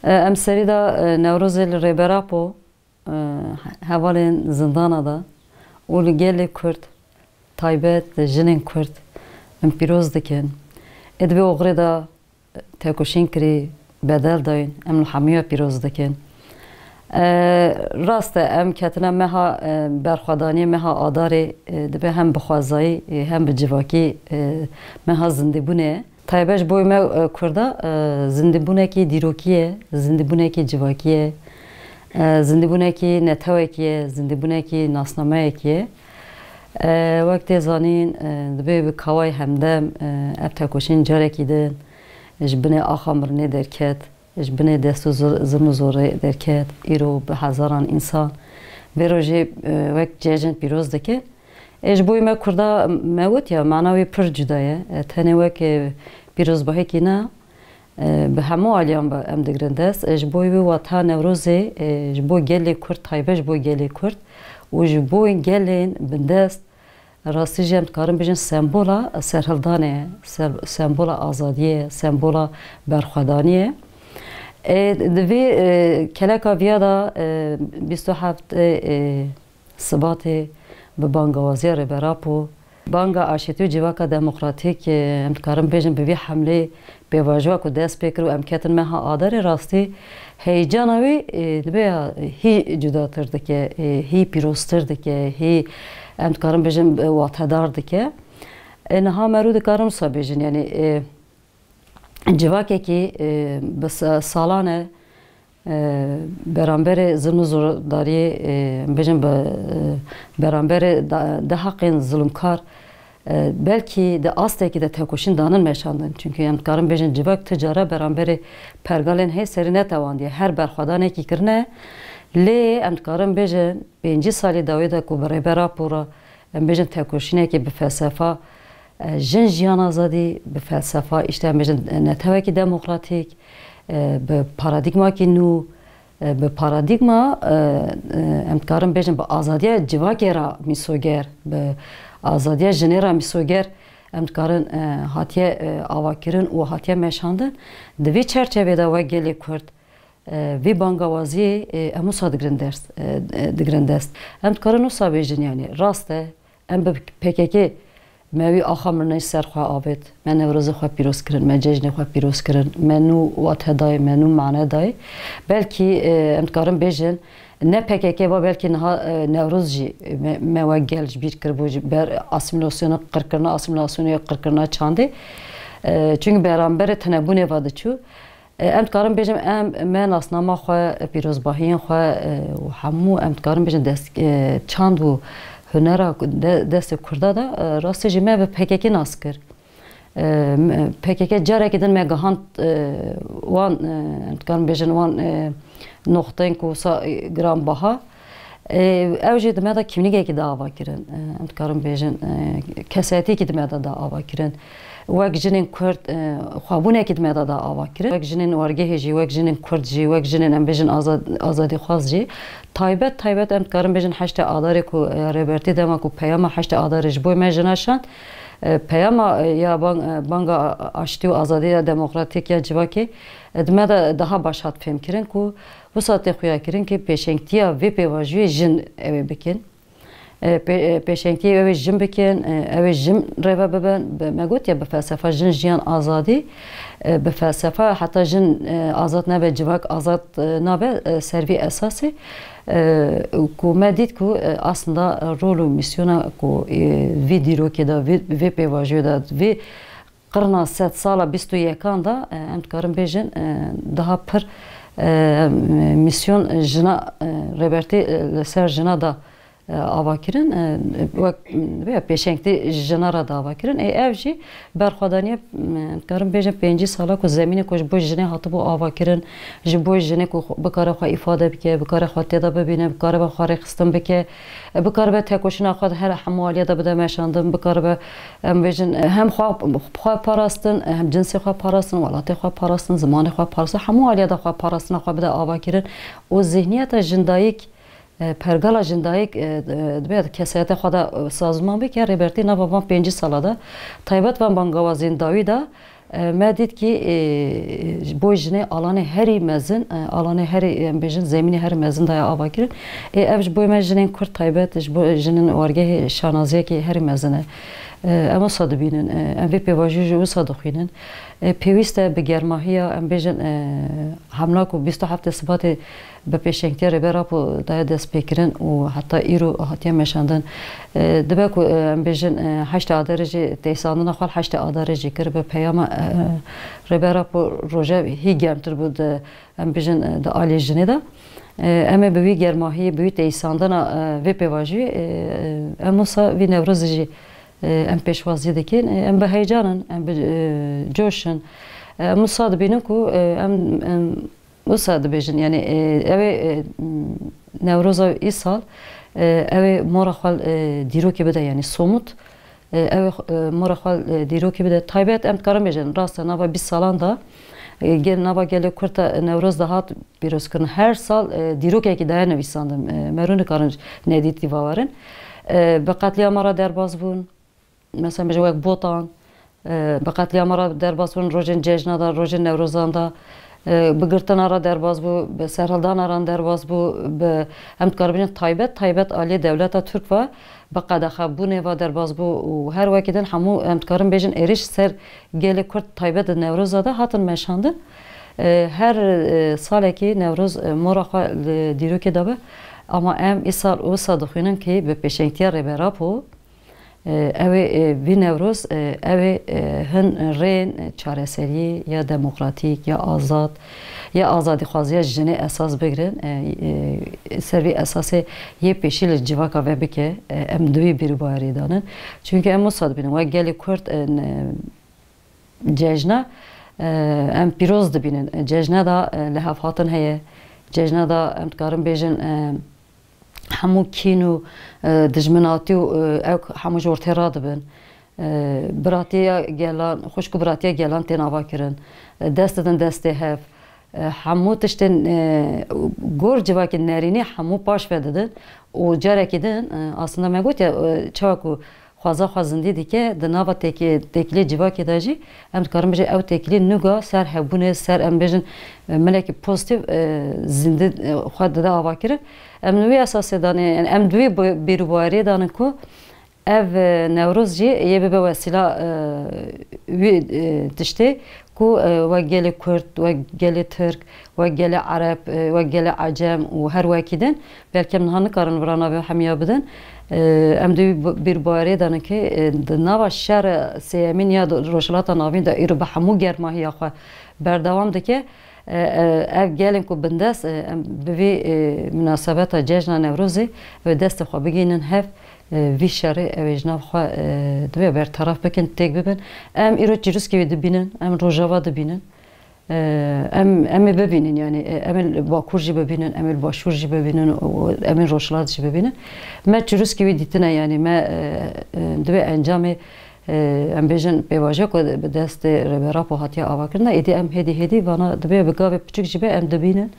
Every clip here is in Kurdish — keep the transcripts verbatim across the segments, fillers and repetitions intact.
E, em serî de, e, Newrozê li Rêber Apo, e, hevalên zindana de û li gelê Kurd, taybet jinên Kurd, em pîroz dikin. Ê di vê oxirê de tekoşîn kirî, bedel dayîn, em li hemûya pîroz dikin. E, rast e, em ketine meha, e, berxwedaniyê, meha Adarê, e, dibe hem bi xwezayî, e, hem bi civakî, e, meha zindîbûnê ye. Taybet ji bo me, e, Kurda, e, zindîbûnekî dîrokî ye, zindîbûnekî civakî ye, e, zindîbûnekî netewekî ye, zindîbûnekî nasnameyekî ye. E, wek tê zanîn, e, dibê bi kawayê hemdem, e, ev tekoşîn carekî din ji binê axa mirinê derket, ji binê dest û zir-, zilm û zorê derket. Îro bi hezaran însan vê rojê, e, wek cejn pîroz dike. Ê, ji bo me Kurda me wit ya, mana wê pir cuda ye. E, tenê wek, e, pîrozbahîkî ne, e, bi hemû aliyan be em digirin dest. E, ji bo wê wata Newrozê, e, ji bo gelê Kurd, taybet ji bo gelê Kurd û ji bo gelên bindest, rastî jî em dikarin bêjin sembola serhildanê ye, ser-, sembola azadiyê ye, sembola berxwedaniyê ye. E, di vê, e, keleka viya de, e, bîst û heft, e, e, Sibatê bi bangawaziya Rêber Apo, banga aşîtî û civaka demokratîk, e, em dikarin bêjin bi vî hemlê pêvajoya ku dest pê kir û em ketin meha Adarê, rastî heyecana wî, e, dibe ya hî cudatir dike, e, hî pîroztir dike, hî em dikarin bêjin, e, watedar dike. E, niha me rû dikarin wisa bêjin, yanî, e, civakekî, e, bi sa-, salan e, e, beramberê zilm û zordariyê, e, em bêjin bi, e, beramberê da-, di heqên zilmkar, e, belkî di astekî de tekoşîn danin meşandin. Çimkî em dikarin bêjin civak ti cara beramberê pergalên hê serî netewandiye. Her berxwedanekî kirine, lê em dikarin bêjin pêncî salî dawî de ku bi Rêber Apo re, em bêjin tekoşînekê bi felsefa, e, jin jiyan azadî, bi felsefa, îşte em bêjin, e, netewekî demokratîk, e, bi paradîgmakî nû, e, bi paradîgma, e, e, em dikarin bêjin bi azadiya civakê re mîsoger, bi azadiya jinê re mîsoger, em dikarin, e, hatiye, e, avakirin û hatiye meşandin. Di vî çerçevê de wek gelê Kurd, e, vî bangawaziyê, e, em wisa digirin ders, e, e, digirin dest. Em dikarin wisa bêjin, yanî rast e, em bi P K K me wî axa mirinê ji ser xwe avêt, me Newrozê xwe pîroz kirin, me cejnê xwe pîroz kirin, me nû wate dayê, me nû mane dayê. Belkî, e, em dikarin bêjin, ne P K K va, belkî niha, e, Newroz jî me, me wek gel ji bîr kiribû, ji ber asîmîlasyona qirkirina, asîmîlasyonê qirkirina çandê. E, çimkî beramberê tinebûnê va diçû. E, em dikarin bêjin, em, me nasnama xwe, pîrozbahiyên xwe, e, û hemû em dikarin bêjin dest, e, çand û hunera ku de-, destê Kurda de, e, rastî jî me bi P K K nas kir. E, me, P K K carekî din me gihand, e, wan, e, em dikarin bêjin wan, e, noqteyên ku wisa, e, giranbaha. E, ew jî di me de kîmnîgekî da ava kirin. E, em dikarin bêjin, e, kesayetiyekî di me de da ava kirin. Wek jinên Kurd, e, xwebûnekî di me de da ava kirin. Wek jinên wargehê jî, wek jinên Kurd jî, wek jinên, em bêjin, aza-, azadîxwaz jî. Taybet, taybet em dikarin bêjin heştê Adarê ku, e, Rêbertî dema ku peyama heştê Adarê ji bo me jina şand, e, peyama, e, ya bang-, e, banga aştî û azadî ya demokratîk ya civakê, e, di me de daha baş hat fêmkirin ku wisa tê xuyakirin ki pêşengtiya vê pêvajoyê jin ew ê bikin. E, pê-, e, pêşengtiyê ew ê jin bikin, e, ew ê jin rêve bibin. Bi, me gotiye bi felsefa jin, jiyan, azadî. E, bi felsefa heta jin, e, azad nebe, civak azad, e, nabe, e, ser vî esasê, e, ku me dît ku, e, aslında rol û mîsyona ku, e, vî dîrokê de, vî, vê pêvajoyê de, vê qirna sedsala bîst û yekan de, e, em dikarin bêjin, e, daha pir, e, mîsyon jina, e, Rêbertî, e, li ser jina da, e, ava kirin, e, wek, vê pêşengtî jina re da ava kirin. Ê, ev jî berxwedaniyê, e, em dikarin bêjin pêncî sala ku zemînê ku ji bo jinê hatibû ava kirin, ji bo jinê ku xwe, bikare xwe îfade bike, bikare xwe tê de bibîne, bikare be xwe rêxistin bike, e, bikare be tekoşîna xwe di her hemû aliyê de bide meşandin, bikare be, em bêjin, e, hem xwe, xwe parastin, e, hem cinsê xwe parastin, welatê xwe parastin, zimanê xwe parastin, hemû aliyê de xwe parastina xwe bide ava kirin û zihniyeta jindayîk, e, pergala jindayîk, e, e, dibe kesayeta xwe de, e, sazman bike, Rêbertî nava van pêncî sala de, taybet van bangawaziyên dawî de, E, me dît kî, e, ji bo jinê alanê herî mezin, e, alanê herî, em bêjin, zemînê herî mezin daye avakirin. Ê, ev ji bo me jinên Kurd taybet, ji bo jinên wargehê şanaziyekî herî mezin e. E, em wisa dibînin, e, em vê pêvajoyê jî wisa dixwînin. E, pêwîst e bi germahiya, em bêjin, e, hemla ku bîst û heftê Sibatê bi pêşengtiya Rêber Apo daye destpêkirin û heta îro hatiye meşandin. E, dibe ku, e, em bêjin, e, heştê Adarê jî teyîsandina xwe li heştê Adarê jî kir bi peyama, e, Rêber Apo roje hî germtir bû di, em bêjin, e, di alî jinê de. E, em ê bi wî germahiyê, bi wî teyîsandina, e, vê pêvajoyê, e, e, em wisa vî Newrozê jî, e, em pêşwazî dikin. E, em bi heyecan in, em bi, e, coş in. E, em wisa dibînin ku, e, em, em, Wisa dibêjin, yanî, e, ew ê, e, m, Newroza îsal, e, ew ê mora xwe, e, dîrokê bide, yanî somut, e, ew ê, e, mora xwe, e, dîrokê bide. Taybet em dikarin bêjin, rast e, nava bîst salan de, e, gel, nava gelê Kurd de Newroz dihat pîrozkirin. Her sal, e, dîrokekî daye nivîsandin, e, me rû nikarin nedîtî vawerin. E, bi qetlîama re derbas bûn. Mesela, bêje wek Botan, e, bi qetlîama re derbas bûn, rojên cejna de, rojên Newrozan de, e, bi girtina re derbas bû, bi serhildana re derbas bû, bi, em dikarin bêjin taybet, taybet aliyê dewleta Tirk ve, bi qedexebûnê ve derbas bû û her wekî din hemû, em dikarin bêjin, êrîş ser gelê Kurd taybet di Newroza de hatin meşandin. E, her, e, salekî Newroz, e, mora xwe li dîrokê de be. Ama em îsal wisa dixwînin kî bi pêşengtiya Rêber Apo, E, ew ê, e, vî Newroz, e, ew ê, e, hin rên çareseriyê ya demokratîk, ya azad, ya azadîxwaziya jinê esas bigrin, e, e, ser vî esasê yê pêşî li civaka ve bike, e, em di wî bîrûbawerê de nin. Çunke em wisa dibînin, wek gelê Kurd, e, ne, cejna, e, em pîroz dibînin. Cejna de, e, lihevhatin heye. Cejna de em dikarin bêjin, e, hemû kîn û, e, dijminatî û, e, ew hemû ji ortê radibin. E, biratiya gelan, xwişk û biratiya gelan tên avakirin. E, dest didin destê hev. E, hemû tiştên, e, gor civakê nerînî hemû paş ve didin û carekî din, e, aslında me gotiye, e, çawa ku xweza xwe zindî dike, di nava têkê-, têkilê civakê de jî em dikarin bêjin ew têkilî nuga ser hebûnê, ser em bêjin, e, milekî pozîtîf, e, zindî, e, xwe dide avakirin. Em li wî esasê danê, yani em di wî bi-, bîrûbaweriyê danin ku ev, e, Newroz jî yê bibe wesîla, e, wî, e, tiştê ku, e, wek gelê Kurd, wek gelê Tirk, wek gelê Ereb, e, wek gelê Ecem û her wekî din, belkî em niha nikarin vira navê hemiya bidin. E, em di wî bi-, bîrbarê de ne ki, e, di nava şer sêyemîn ya do-, Rojhilata Navîn de îro bi hemû germahiya xwe berdewam dike. E, e, ev gelên ku bindest, e, em bi vî, e, minasebeta cejna Newrozê, e, destê xwe bigihînin hev, e, vî şerê ew ê ji nav xwe, e, divê bertaraf bikin, têk bibin. Em îro çirûskê wî dibînin, em Rojava dibînin. E, em, em ê bibînin, yani, e, em ê li Bakur jî bibînin, em ê li Başûr jî bibînin, û em ê Rojhilat jî bibînin. Me çirûskî wî dîtine, yani, me, e, e, divê encamê, e, em bêjin pêvajoya ku bi destê Rêber Apo hatiye avakirin de, êdî em hêdî hêdî vana divê bi gavê piçûk jî be em dibînin.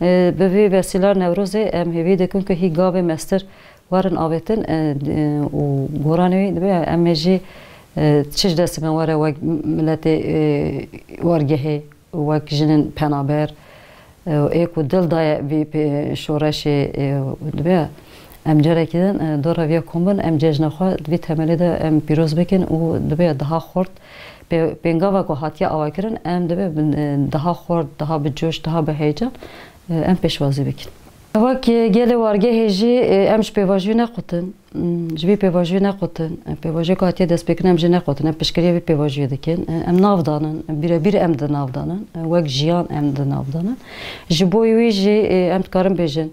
E, bi vî vesîla Newrozê em hêvî dikin ku hî gavê mestir werin avêtin, e, e, û goranê wî dibe em ê jî, e, çi ji destê me were wek miletê, e, wargehê, wek jinên penaber, e, ê ku dil daye vî pê-, şoreşê, e, dibe em carekî din, e, dora viya kom bin, em cejna xwe di vî temelê de em pîroz bikin û dibe daha xurt pê-, pêngava ku hatiye avakirin, em dibe bin, e, daha xurt, daha bi coş, daha bi heyecan, e, em pêşwazî bikin. Wek gelê wargehê jî, e, em ji pêvajoyê nequtin. Mm, ji vî pêvajoyê nequtin. E, pêvajoyê ku hatiye destpêkirin em jê nequtin. Em piştgiriya vî pêvajoyê dikin. E, em nav danin. Bîrebîr em di nav danin. E, wek jiyan em di nav danin. Ji bo wî jî, e, em dikarin bêjin,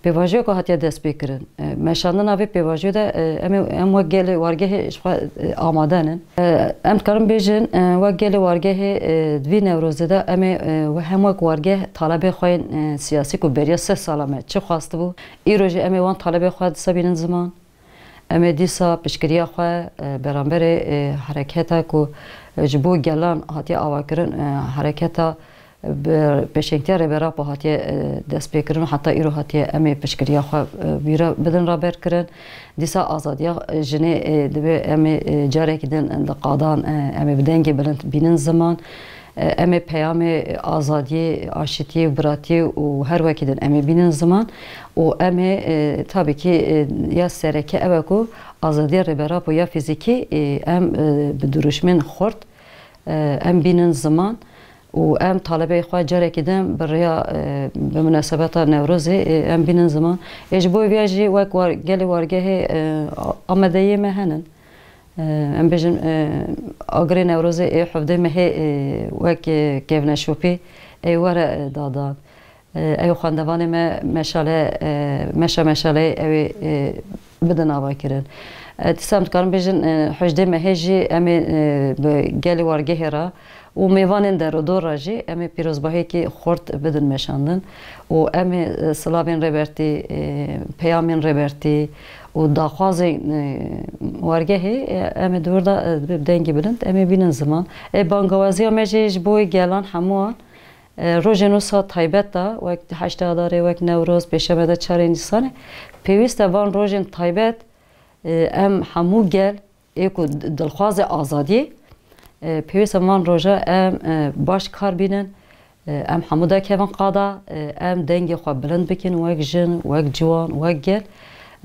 pêvajoya ku hatiye destpêkirin, e, meşandina vê pêvajoyê de, e, em ê, em wek gelê wargehê ji xwe, e, amade nin. E, em dikarin bêjin, e, wek gelê wargehê, e, di vî Newrozê de em ê, e, we hem wek wargeh talebê xwe yên, e, siyasî ku beriya sê sala me çi xwestibû, îro jî em ê wan talebê xwe dîsa bînin ziman. Em ê dîsa piştgiriya xwe, e, beramberê, e, hereketa ku, e, ji bo gelan hatiye avakirin, e, hereketa Bi pêşengtiya Rêber Apo hatiye, e, destpêkirin û heta îro hatiye em ê piştgiriya xwe, e, wî re bidin raber kirin. Dîsa azadiya, e, jinê, e, divê em ê, e, carekî din li qadan, e, em ê bi dengê bilind bînin ziman. E, em ê peyamê azadiyê, aşitiyê û biratiyê û her wekî din em ê bînin ziman. Û em ê, e, tabii ki, e, ya sereke ew e ku azadiya Rêber Apo ya fîzîkî, e, em, e, bi duruşmên xurt, e, em bînin ziman. Û em talebeyê xwe carekî din bi rêya, e, bi munasebeta Newrozê, e, em bînin ziman. Ê ji bo vê jî wek war-, gelê wargehê, e, a-, amadeyiyê me henin. E, em bêjin, e, agirê Newrozê ê hevdê mehê, e, wek, e, kevneşopî ê were, e, dadan. E, ew xwendevanê me meşale, e, meşa meşaleyê ew ê, e, bidin avakirin. E, dîsa em dikarin bêjin, e, hejdê mehê jî em ê, e, bi gelê wargehê re û mêvanên derûdor re jî em ê pîrozbahiyekî xurt bidin meşandin û em ê, e, silavên Rêbertî, e, peyamên Rêbertî û daxwazên, e, wargehê, e, em ê di wir de, e, bi dengê bilind em ê bînin ziman. E, bangawaziya me jî ji bo gelan hemû an, e, rojên wisa taybet de, wek heştê Adarê, wek Newroz, Pêşeme de çarê Nîsanê, pêwîst e van rojên taybet, e, em hemû gel ê ku di-, dilxwazê azadiyê, e, pêwîst e van roja em, e, baş kar bînin, e, em hemû derkevin qada, e, em dengê xwe bilind bikin, wek jin, wek ciwan, wek gel.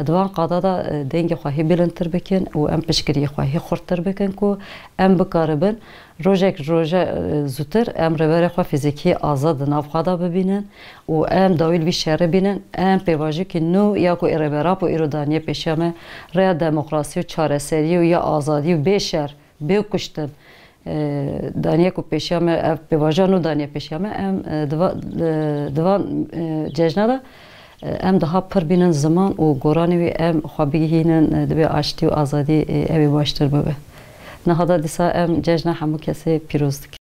Di van qada de, e, dengê xwe hê bilindtir bikin û em piştgiriyê xwe hê xurttir bikin ku em bikaribin rojek roje, e, zûtir em rêberê xwe fîzîkî azad di nav xwe de bibînin û em dawî li vî şerê bînin. Em pêvajoyekî nû ya ku ê Rêber Apo îro daniye pêşiya me, rêya demokrasî û çareseriyê û ya azadî û bê şer, bê kuştin, e, daniye ku pêşiya me, ev pêvajoya nû daniye pêşiya me, em, e, di va-, e, di van, e, cejna de, e, em daha pir bînin ziman û goranê wî em xwe bigihînin, e, divê aştî û azadî, e, ew ê baştir bibe. Niha de dîsa em cejna hemû kesê pîroz dikin.